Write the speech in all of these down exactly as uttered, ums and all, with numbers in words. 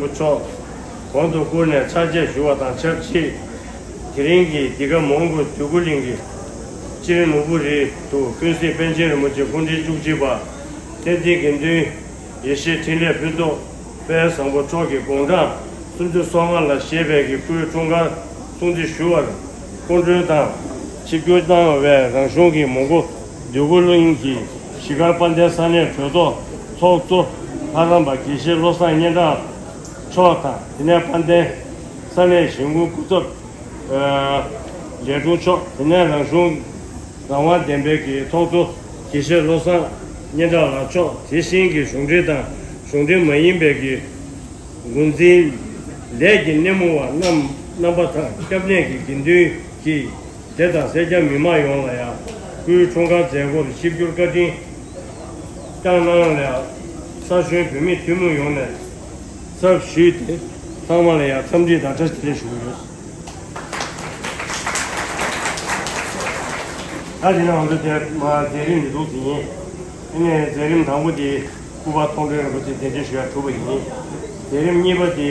པོ་མཆོག་གོང་དུ་བཀུར་ནས་ཕྱག་རྗེས་ཞུ་བ་དང་ཆབས་ཅིག་དེ་རིང་གི་འདི་ག་མོན་གྷོ་འདོད་རྒུ་གླིང་གི་སྤྱིར་ནོར་བུ་རི་དུ་ཀུན་གཟིགས་པཎ་ཆེན་རིན་པོ་ཆེ་སྐུ་ཕྲེང་བཅུ་གཅིག་པ་བསྟན་འཛིན་དགེ་འདུན་ཡེ་ཤེས་འཕྲིན་ལས་ཕུན་ཚོགས་དཔལ་བཟང་པོ་མཆོག་གི་དགུང་གྲངས་སུམ་ཅུ་སོ་ལྔ་ལ་བཞེས་པའི་གི་སྐུའི་འཁྲུངས་སྐར་སྲུང་བརྩི་ཞུ་བར་སྐུ་མགྲོན་དང་ཆིབས་བསྒྱུར་གནང་བའི་རང་གཞུང་གི་མོན་གྷོ་འདོད་རྒུ་གླིང་གི་གཞིས་སྒར་དཔལ་ལྡན་ས་གནས་གྲོས་ཚོགས་ཚོགས་གཙོ་ལྷ་རམས་པ་དགེ་བཤེས་བློ་བཟང་སྙན་གྲགས་མཆོག་དང་། དེ་ནས་དཔལ་ལྡན་ས་གནས་གཞིས་འགོ་སྐུ་ཚབ་ལས་དྲུང་མཆོག་དེ་ནས་རང་གཞུང་རང་དབང་བདེན་པའི་གི་ཚོགས་གཙོ་དགེ་བཤེས་བློ་བཟང་སྙན་གྲགས་ལགས་མཆོག་དེ་བཞིན་གྱི་གཞུང་འབྲེལ་དང་གཞུང་འབྲེལ་མ་ཡིན་པའི་གི་འགོ་འཛིན་ལས་ཀྱི་སྣེ་མོ་བ་རྣམས་རྣམ་པ་དང་སྐྱབས་གནས་ཀྱི་དགེ་འདུན་གྱིས་དེ་དང་སེར་སྐྱ་མི་མང་ཡོངས་ལ་ཡང་སྐུའི་འཁྲུངས་སྐར་མཛད་སྒོར་ཆིབས་བསྒྱུར་བཀའ་དྲིན་བསྐྱངས་གནང་ལ་ཡང་ས་གཞོན་བོད་མི་ཐུན་མོང་ཡོངས་ནས་ཚབ་ཞུས་ཏེ་ཚང་མ་ལ་ཡང་འཚམས་འདྲི་དང་བཀྲ་ཤིས་བདེ་ལེགས་ཞུ་གི་ཡོད། ད་དེ་ནས་ང་ཚོ་དེ་མ་མཛད་རིམ་འདི་འདུག་ཟིན་ཡིན། དེ་ནས་མཛད་རིམ་དང་པོ་དེ་སྐུ་པར་མཐོང་གྲོལ་རིན་པོ་ཆེ་གདན་འདྲེན་ཞུ་ཡ་གྲུབ་པ་ཡིན། མཛད་རིམ་གཉིས་པ་དེ་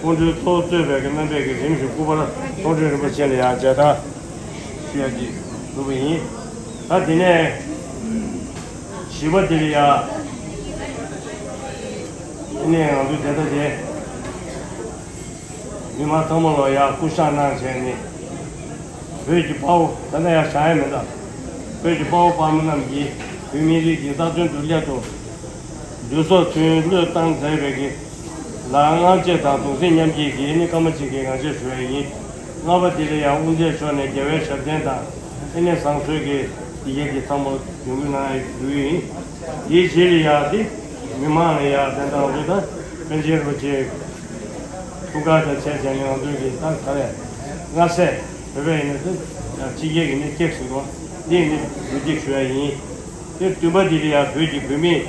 སྐུ་མགྲོན་གཙོ་བོ་གཙོས་པའི་གི་རྣམ་པའི་གི་རིམ་བཞིན་སྐུ་པར་མཐོང་གྲོལ་རིན་པོ་ཆེ་ལ་ཡང་མཇལ་དར་ཞུ་ཡ་དེ་གྲུབ་པ་ཡིན། ད་དེ་ནས་བཞི་པ་དེ་ལ་ཡང་དེ་ནས་ང་ཚོ་དེ་ལྟ་དེ། མི་མང་ཚང་མ་ལ་ཡང་སྐུ་བཞེངས་གནང་བྱས་ནས། བོད་ཀྱི་དཔའ་བོ་ད་ལྟ་ཡང་བཞེངས་ཡ་མེད་ད། བོད་ཀྱི་དཔའ་བོ་དཔའ་མོ་རྣམས་ཀྱིས་བོད་མི་རིགས་ཀྱི་རྩ་དོན་དུ་སླད་དུ། བདུད་སོགས་ཚུན་བློས་བཏང་མཛད་པའི་གི་ལ་སྔ་རྗེས་དང་གདུང་སེམས་མཉམ་སྐྱེད་ཀྱི་ནི་སྐར་མ་གཅིག་གི་ངང་བཅད་ཞུ་བ་ཡིན། ལྔ་པ་དེ་ལ་ཡང་དབུ་མཛད་མཆོག་ནས་རྒྱལ་བའི་ཞབས་བརྟན་དང་ཨེ་ནས་བཟང་གསོལ་གྱི་ཡི་གེ་དེ་ཚང་མ་ཡོང་གི་གནང་ཡོད་ཡིན། དེའི་རྗེས་ལ་ཡང་དེ་མི་མང་ལ་ཡང་བསྟན་དང་ལོ་དང་པཎ་ཆེན་རིན་པོ་ཆེ། ཐུགས་ཁུར་དང་བཅས་བྱས་ནས་ང་ཚོའི་གི་ད་ག་རེ། སྔ་སེ་བོད་པའི་ཡིན་ན་དེ་ཕྱི་རྒྱལ་གྱི་ནི་ཀེག་ཟེར་བ་འདི་ནི་བོད་ཀྱི་ཞུ་ཡ་ཡིན། དེ་བདུན་པ་འདི་ལ་ཡང་བོད་ཀྱི་བུད་མེད་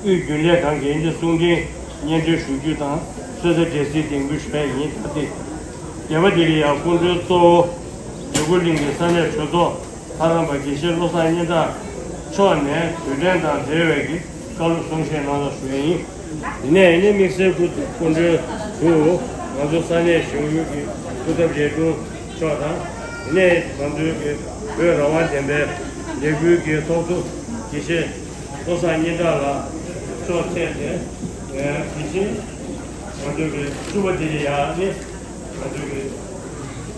དབུས་རྒྱུན་ལས་ཁང་གི་ཨེ་ནི་གསུང་འཕྲིན་སྙན་སྒྲོན་ཞུ་རྒྱུ་དང་སོན་རྩ་འབྲེལ་སྲིད་འདེམས་འཁུར་ཞུ་ཡ་ཡིན། ད་དེ་བརྒྱད་པ་འདི་ལ་ཡང་སྐུ་མགྲོན་གཙོ་བོ་འདོད་རྒུ་གླིང་གི་ས་གནས་གྲོས་ཚོགས། ལྷ་རམས་པ་དགེ་བཤེས་བློ་བཟང་སྙན་གྲགས་མཆོག་ནས་དུས་དྲན་དང་འབྲེལ་བའི་གི་བཀའ་སློབ་གསུང་བཤད་གནང་རོགས་ཞུ་ཡི་ཡིན། དེ་ནས་ཨེ་ནི་དམིགས་བསལ་སྐུ་སྐུ་མགྲོན་དུ་ང་ཚོ་ས་གནས་གཞུང་གཡུལ་གྱི་སྐུ་ཚབ་ལས་དྲུང་མཆོག་དང་། དེ་ནས་ང་ཚོའི་གི་བོད་རང་དབང་ལྡན་པའི་ལས་འགུལ་གྱི་ཚོགས་གཙོ་དགེ་བཤེས་བློ་བཟང་སྙན་གྲགས་ལགས་མཆོག་བཅས་ཏེ། དེ་བཞིན་ང་ཚོའི་གི་བཅུ་པ་དེ་ཡང་ནི། ང་ཚོའི་གི་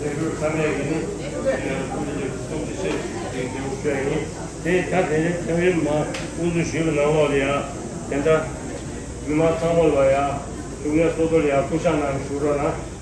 ལས་འགུལ་ཚང་མས་ཀྱི་ནི་སྐུ་ཚེ་གསུམ་བཞི་བརྟན་ཅིང་བརྟན་པར་ཤོག་ཡིན། དེ་ད་དེ་ནས་ཐེངས་རིམ་མ་དབུ་འཛུགས་ཞུས་པའི་ནང་ལོགས་ལ་ཡང་དེ་འདྲ་མི་མང་ཚང་མ་ལ་ཡང་ཐུགས་ངལ་གསོ་ཐོག་ལ་ཡང་སྐུ་ཞབས་གནང་ཞུ་རོགས་གནང་།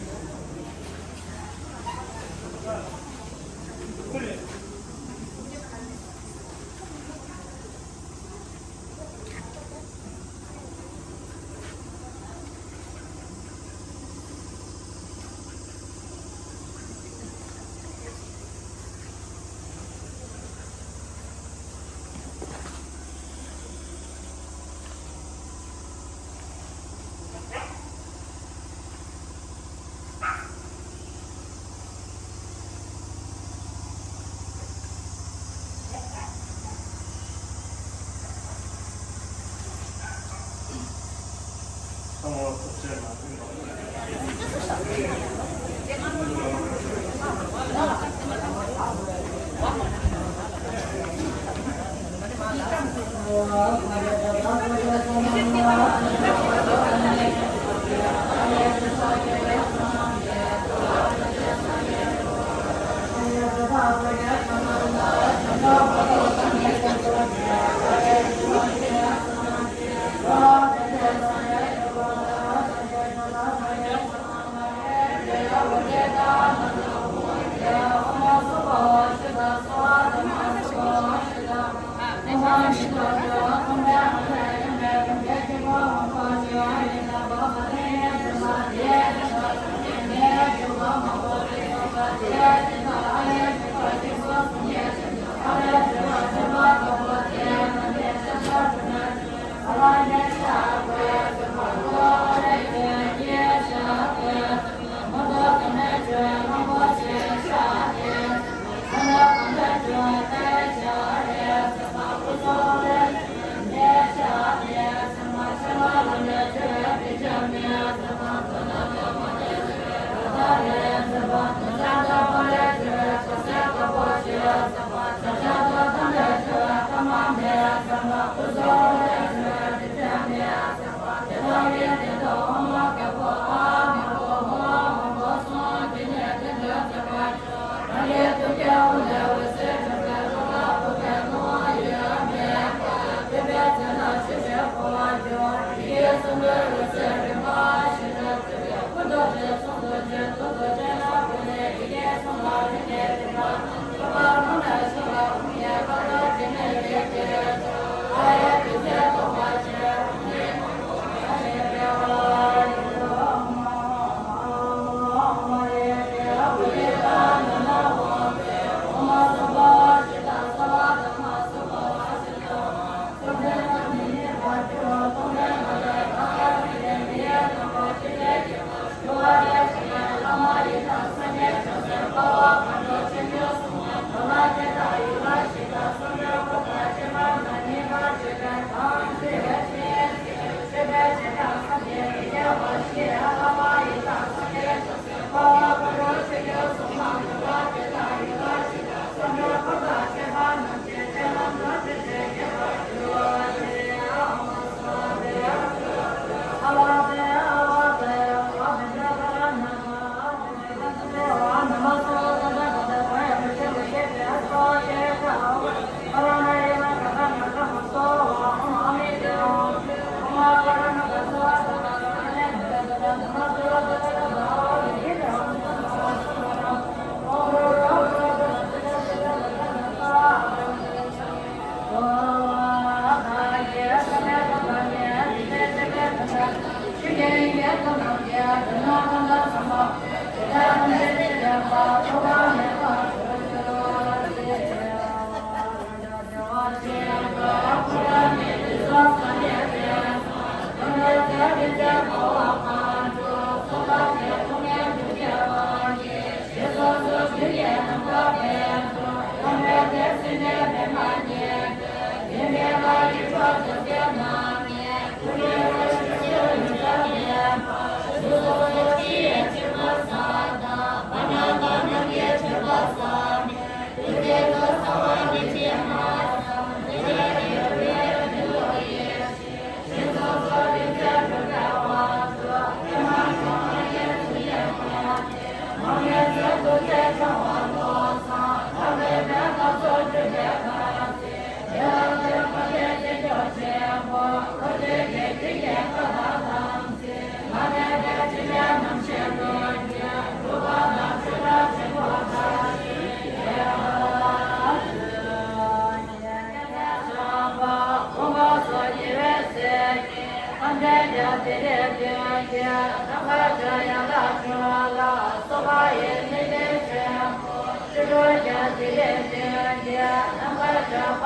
ལྡན་ཀྱང་དེ་ལས་བརྟེན་གྱི་ནམ་མཁའ་སྤྱོད། ཡན་ལག་འབྱུང་བ་ལ་སོགས་པ་ཡི་དམིགས་རྟེན་ཆེན་པོ། སྤྲུལ་སྐུ་ཀྱང་དེ་ལས་བརྟེན་གྱི་ནམ་མཁའ་སྤྱོད། འཕགས་པ་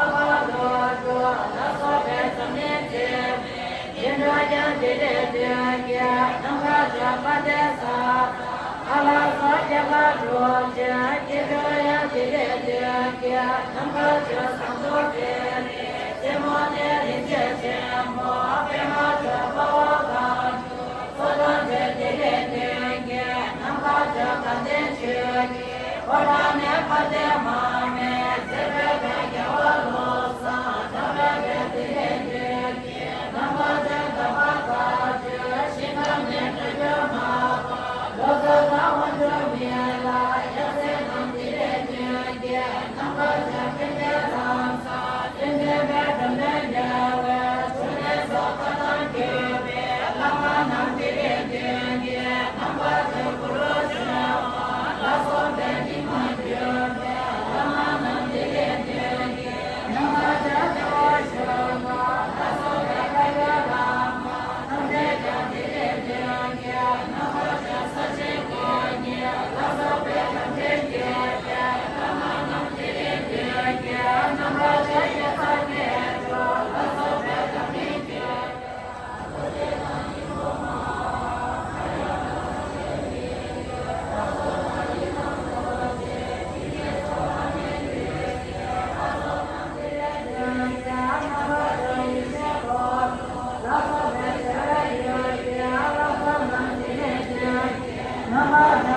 ཀླུ་སྒྲུབ་ལ་སོགས་པའི་འཛམ་གླིང་རྒྱས་པའི་དགེ་འདུན་ཀྱང་དེ་ལས་བརྟེན་གྱི་ནམ་མཁའ་སྤྱོད། དཔལ་ལྡན་ས་ཏྭ་ལ་སོགས་སྐྱེ་འཕགས་གྲུབ་ཆེན་དགེ་འདུན་ཡང་དེ་ལས་བརྟེན་གྱི་ནམ་མཁའ་སྤྱོད། ཟངས་མདོག་དཔལ་རི་རྩེ་མོ་ནས་རིན་ཆེན་ཆེན་པོ་པདྨ་འབྱུང་འཕགས་པ་གང་བྱུང་ཚོགས་དང་བཅས་དེ་ལས་བརྟེན་གྱི་ནམ་མཁའ་སྤྱོད། དགའ་ལྡན་ཆོས་ཀྱི་ཕོ་བྲང་ནས་དཔལ་ལྡན་མར་མེ་མཛད་པའི་དགེ་བ་བློ་བཟང་གྲགས་པའི་དེ་ལས་བརྟེན་གྱི་ནམ་མཁའ་སྤྱོད། དག་པ་བཀའ་བརྒྱུད་ཞིང་ཁམས་ནས་སྤྲུལ་བསྒྱུར་མར་པ་ལོ་ཙཱ་དང་དབང་ཕྱུག་མི་ལ་ཡབ་སྲས་རྣམས་དེ་ལས་བརྟེན་གྱི་ནམ་མཁའ་སྤྱོད། ཕན་བདེ་ལམ་བཟང་སེམས་ཅན་པའི་འགྲོ་དོན་རྒྱལ་བའི་ཕྲིན་ལས་སོགས་བཀའ་དང་བརྒྱུད་པའི་བླ་མ་རྣམས་དེ་ལས་བརྟེན་གྱི་ནམ་མཁའ་སྤྱོད། གུ་རུ་ཆོས་དབང་ལ་སོགས་པའི་ཉི་མ་བརྒྱུད་པའི་བླ་མ་རྣམས་དེ་ལས་བརྟེན་གྱི་ནམ་མཁའ་སྤྱོད། ཚེ་དབང་ཞུ་བ་ལ་སོགས་པའི་བཀའ་བརྒྱུད་བླ་མ་ཐམས་ཅད་ཀྱང་དེ་ལས་བརྟེན་གྱི་ནམ་མཁའ་སྤྱོད། ས་གཞི་དཀོན་གཉེར་ལ་སོགས་པའི་དམ་ཅན་གྱི་བླ་མ་རྣམས་དེ་ལས་བརྟེན་གྱི་ནམ་མཁའ་སྤྱོད། སྐྱེ་འཚར་སྐྱེ་འགྲོ་ལ་སོགས་པའི་དམ་ཅན་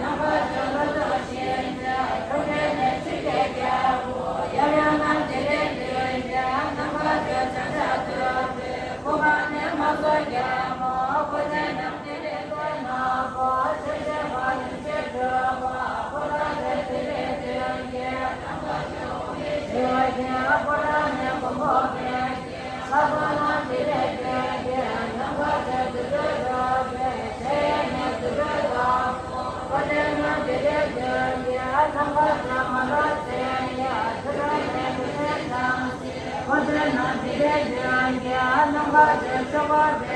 གྱི།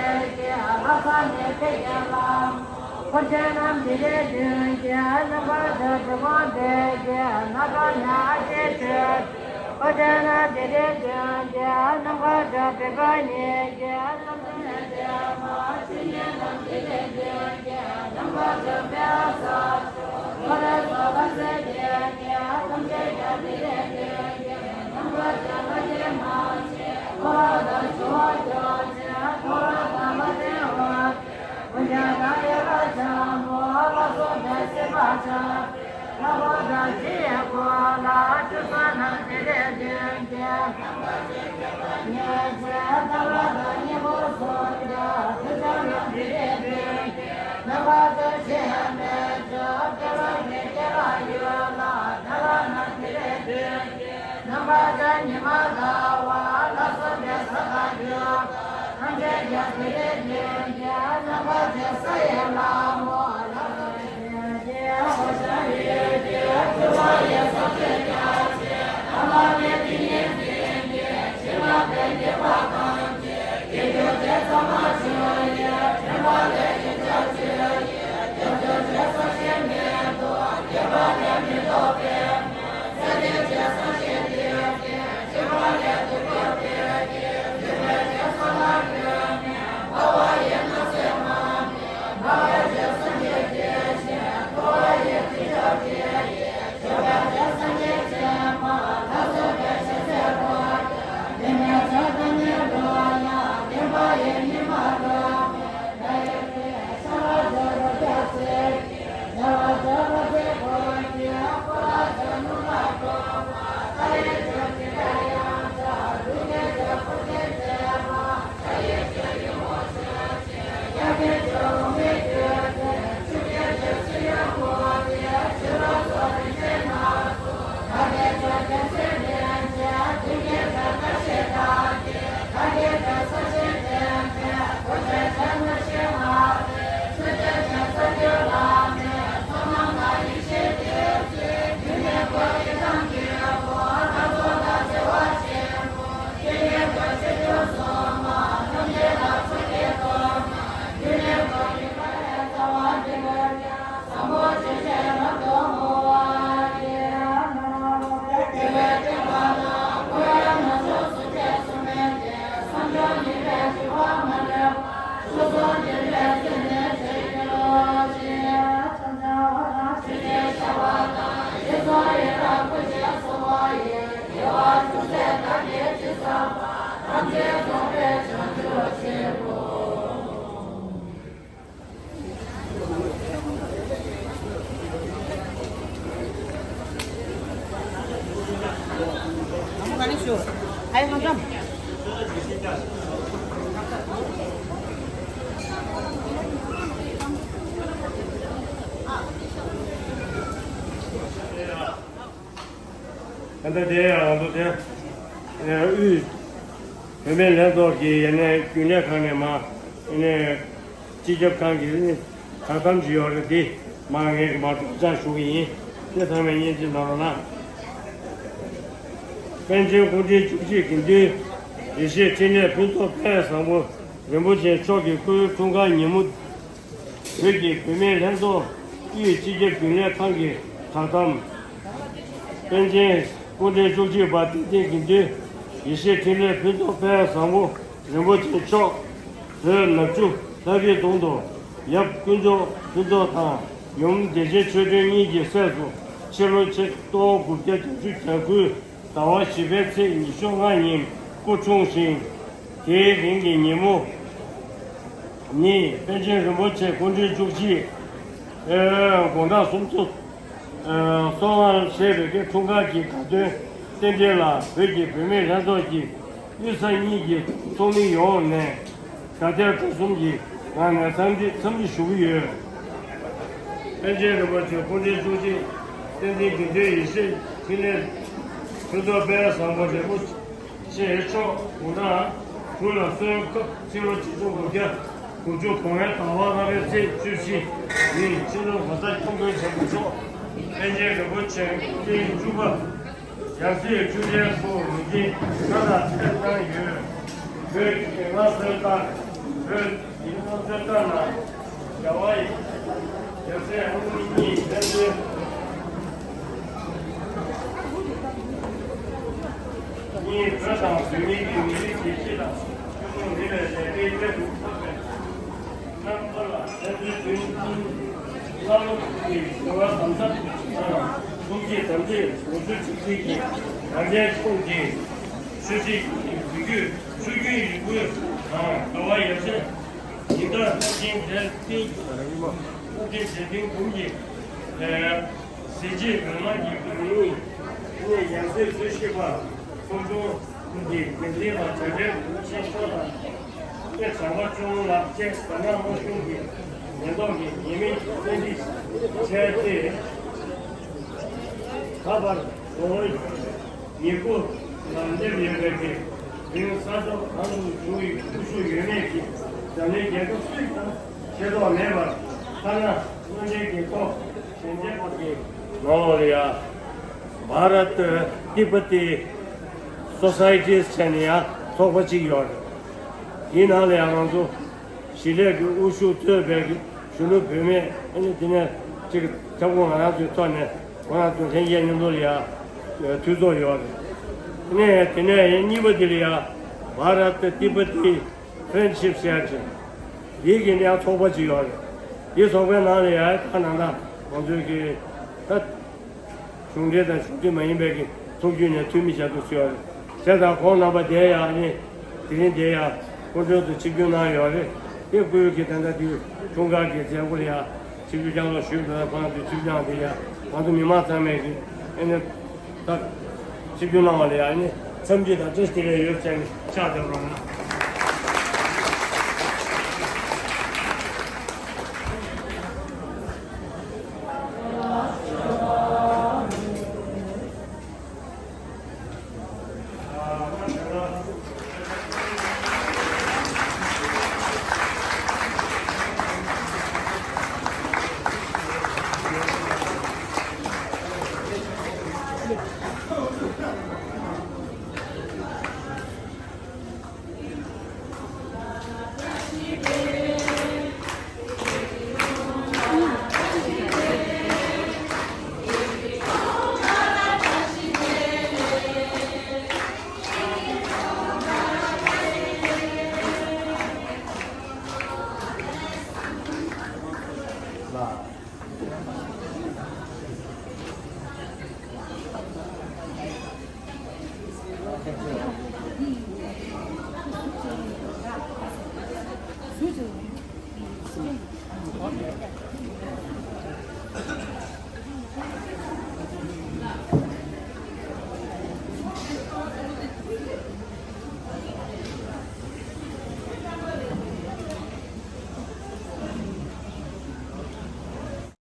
འཁོར་ཆེན་རྣམས་དེ་ལས་བརྟེན་གྱི་ནམ་མཁའ་སྤྱོད། གྲུབ་དབང་དེ་ཀྱི་ནམ་མཁའ་སྤྱོད་དེ་ཀྱི་ནམ་མཁའ་སྤྱོད་ཨ་ཏི་ཤ། འཁོར་ཆེན་རྣམས་དེ་ལས་བརྟེན་གྱི་ནམ་མཁའ་སྤྱོད་བི་པ་ཉིད་ཀྱི་ནམ་མཁའ་སྤྱོད། ཆོས་ཉིད་རྣམས་དེ་ལས་བརྟེན་གྱི་ནམ་མཁའ་སྤྱོད་པེ་ཧ་ས། འཁོར་ལོ་ཐམས་ཅད་དེ་ཀྱི་ཐམས་ཅད་ཀྱང་དེ་ལས་བརྟེན་གྱི་ནམ་མཁའ་སྤྱོད་ལྷ་ཆེན་མ་ཆེན་འཁོར་བ་དང་འཁྲུལ་བ་སྐྱོབ་ཆེན་འཁོར་བ་དང་ལྷ་ཆེན་འོད། ཀུན་ཁྱབ་དང་ཡེ་ཤེས་ཆེན་པོ་ལ་སོགས་པའི་སྲིད་པ་ཆེན་པོའི་ལྷ་སྐུ་དང་དེ་ཡི་སྐུ་ལ་ཆུ་སྲིན་རྣམས་དེ་ལས་བརྟེན་གྱི་ཉེར་སྦྱིན་ལྟ་བ་དང་སྙིང་པོ་གསུམ་གྱི་ཐུགས་ཅན་རྣམས་དེ་ལས་བརྟེན་གྱི་ནམ་མཁའ་སྤྱོད་ཕྱི་མའི་ཕྱོགས་བདེ་བ་ཉིད་སྐྱེ་བ་ཡུལ་ལ་བདེ་བ་རྣམས་དེ་ལས་བརྟེན་གྱི་ནམ་མཁའ་སྤྱོད་ཉི་མ་ཟླ་བ་ལ་སོགས་པའི་ས་དང་རྒྱུ་ཐམས་ཅད་ཀྱང་དེ་ལས་བརྟེན་གྱི་ནམ་མཁའ་སྤྱོད་ས་ཡི་ལྷ་མོ་ལ་སོགས་པའི་ ད་དེ་ཡང་ང་ཚོ་དེ་དབུས་བུད་མེད་ལྷན་ཚོགས་ཀྱི་ཡ་ནས་རྒྱུན་ལས་ཁང་ནས་མ་ཡ་ནས་སྤྱི་ཁྱབ་ཁང་གི་དྲ་གཏམ་ཅིག་ཡོད་རེད། དེ་མ་ངས་མ་གཏོགས་ཅག་ཞུ་གི་ཡིན། དེ་ཚང་མས་སྙན་ཅིག་གནང་རོགས་གནང་། པཎ་ཆེན་སྐུ་ཕྲེང་བཅུ་གཅིག་གི་མདུན་ཡེ་ཤེས་འཕྲིན་ལས་ཕུན་ཚོགས་དཔལ་བཟང་པོ་རིན་པོ་ཆེ་མཆོག་གི་སྐུའི་འཁྲུངས་སྐར་ཉིན་མོ། བོད་ཀྱི་བུད་མེད་ལྷན་ཚོགས་དབུས་སྤྱི་ཁྱབ་རྒྱུན་ལས་ཁང་གི་བསྒྲགས་གཏམ། པཎ་ཆེན་སྐུ་ཕྲེང་བཅུ་གཅིག་པ་བསྟན་འཛིན་དགེ་འདུན་ཡེ་ཤེས་འཕྲིན་ལས་ཕུན་ཚོགས་དཔལ་བཟང་པོ་རིན་པོ་ཆེ་མཆོག་བོད་ནག་ཆུ་ལྷ་རི་རྫོང་དུ་ཡབ་དཀོན་མཆོག་ཕུན་ཚོགས་དང་ཡུམ་བདེ་ཆེན་ཆོས་སྒྲོན་གཉིས་ཀྱི་སྲས་སུ་ཕྱི་ལོ་ཆིག་སྟོང་དགུ་བརྒྱ་བརྒྱད་ཅུ་གྱ་དགུ་ཟླ་བ་བཞི་པའི་ཚེས་ཉི་ཤུ་ལྔ་ཉིན་སྐུ་འཁྲུངས་ཤིང་། དེའི་རིང་གི་ཉིན་མོ་ནི་པཎ་ཆེན་རིན་པོ་ཆེ་སྐུ་ཕྲེང་བཅུ་གཅིག་དགུང་གྲངས་སུམ་ཅུ་སོ་ལྔ་བཞེས་པའི་འཁྲུངས་སྐར་གྱི་དགའ་སྟོན་རྟེན་འབྲེལ་ལ་བོད་ཀྱི་བུད་མེད་ལྷན་ཚོགས་ཀྱི་དབུས་ས་གཉིས་ཀྱི་ཚོགས་མི་ཡོངས་ནས་དགའ་དད་སྤྲོ་གསུམ་གྱི་ངང་ནས་འཚམས་འདྲི་འཚམས་འདྲི་ཞུ་གི་ཡོད། པཎ་ཆེན་རིན་པོ་ཆེ་སྐུ་ཕྲེང་བཅུ་གཅིག་བསྟན་འཛིན་དགེ་འདུན་ཡེ་ཤེས་འཕྲིན་ལས་ཕུན་ཚོགས་དཔལ་བཟང་པོ་རིན་པོ་ཆེ་མཆོག་དགུང་གྲངས་དྲུག་ལ་སོན་སྐབས་ཕྱི་ལོ་ཆིག་སྟོང་དགུ་བརྒྱ་དགུ་བཅུ་གོ་ལྔའི་ཟླ་བ་ལྔ་པའི་ཚེས་བཅུ་བཞི་ཉིན་སྤྱི་ནོར་གོང་ས་སྐྱབས་མགོན་ཆེན་པོ་མཆོག་པཎ་ཆེན་རིན་པོ་ཆེ་སྐུ་ཕྲེང་བཅུ་པ་ཡབ་སྲས་ཆོས་རྒྱལ་སྐུ་ངོས་འཛིན་མཐའ་དག་ཕེབས་གནང་ཡོད། བོད་ཀྱི་ལྔ་སོན་ལྟར་བོད་ཡིན་ནོ་ཚོད་ལྟ་ན་རྒྱལ་བ་ཡི་རྒྱལ་སྲས་ཨ་ནུ་གཉིས་ལྷན་འཛོམས་གཉིས་བོད་དང་བོད་མིའི་གི་མི་རིགས་ཀྱི་སྤྱི་དང་ཆོས་ལུགས་མི་ལ་ཞབས་པའི་སྐྱབས་སུ་འཁོར་བའི་རྣམ་ཐར་ལ་ལྷན་འཛོམས་དོན་ཀུན་བླ་མ་གི་བྱ་བ་དམ་ཚགས་དང་ཐུགས་རྗེ་དམ་ཚིག་ལོ་རྒྱུས་ཆིག་སྒྲིལ་གྱི་རང་རྒྱལ་ཁོངས་ཀྱི་ཆོས་སྲིད་ཀྱི་རིགས་རྒྱུད། ཆོས་བརྒྱུད་རིགས་བརྒྱུད་དང་དགའ་བ་ཡབ་སྲས་ཉི་ཟླ་སྟོབས་ཆེན་དེར་བརྟེན། སྟོབས་ཆེན་དེར་བརྟེན་འབུམ་གྱི་གཟི་བརྗིད་མི་མང་གི་འབུམ་ཡིན། ཡང་སྲིད་གསོལ་ཞིག་པ་ཚོགས་ཆུང་གི་འགན་འཛིན་པ་བྱ་བྲལ་དགུ་ཆེན་མཆོག་དང་། སྐྱེས་བྱམས་པ་སྐྱོང་ལགས་བཅས་རྒྱ་ནག་དམར་གཞུང་གི་ཉེན་རྟོག་གི་ཉེས་མིང་བཙན་ཁྲིད་བྱས་ཏེ། ད་བར་ལོ་ངོ་ཉེར་དགུ་ལ་སླེབས་ཡོད་པའི་གི་རིང་ས་ཕྱོགས་གང་དུ་བཞུགས་ཡོད་སྐུ་བཞུགས་ཡོད་མེད་ཀྱི་འཛམ་གླིང་རྒྱལ་ཁབ་སུས་ཀྱང་ཤེས་རྟོགས་མེད་པར་ཐ་ན་དངོས་འབྲེལ་གྱི་ཐོག་ཞལ་མཇལ་བར་གྱི་ནང་ལོགས་ལ་ཡང་Bharat Tibet Societies་བྱས་ནས་ཡང་ཚོགས་པ་གཅིག་ཡོད་རེད། དེའི་ནང་ལ་ཡང་ང་ཚོ་ཞི་ལྷད་ཀྱི་དབུ་བཞུགས་གཙོས་པའི་གཞོན་ནུ་བུད་མེད་ཨ་ནི་དེ་ནས་ཅིག་ཁྱབ་ཁོངས་ང་རང་ཚོའི་ཐོག་ནས་ཁོ་རང་ཚོ་ལྷན་རྒྱས་མཉམ་དུ་ལ་ཡང་འཐུས་ཚོགས་ཡོད་རེད། ཨ་ནི་དེ་ནས་གཉིས་པ་དེ་ལ་ཡང་Bharat Tibet Friendship་ཟེར་ཅིག་འདི་གི་ནས་ཡང་ཚོགས་པ་ཅིག་ཡོད་རེད། འདི་ཚོགས་པའི་ནང་ལ་ཡང་ད་ནང་ད་ང་ཚོའི་གི་ད། གཞུང་འབྲེལ་དང་གཞུང་འབྲེལ་མ་ཡིན་པའི་གི་ཚོགས་རྒྱུན་ནས་འཐུས་མི་བཞག་འདུག་ཟེར་བ་རེད། བྱས་ཙང་ཁོང་རྣམ་པ་དེ་ཡང་ནི་དེ་རིང་དེ་ཡང་སྐུ་མགྲོན་དུ་ཆིབས་བསྒྱུར་གནང་ཡོད་རེད། དེ་སྐུའི་གི་ད་ལྟ་དུས་འཁྲུངས་སྐར་གྱི་མཛད་སྒོ་ལ་ཡང་ཆིབས་བསྒྱུར་བསྐྱངས་རོགས་ཞུས་པ་དང་ཁོང་ཚོའི་ཆིབས་བསྒྱངས་དེ་ཡང་ང་ཚོ་མི་མང་ཚང་མས་གི་ཨེ་ནི་ད་ཆིབས་བསྒྱུར་གནང་བ་ལ་ཡང་ནི་འཚམས་འདྲི་དང་བཀྲ་ཤིས་བདེ་ལེགས་ཡོད་ཟེར་ནས་ཕྱག་འཚལ་རོགས་གནང་།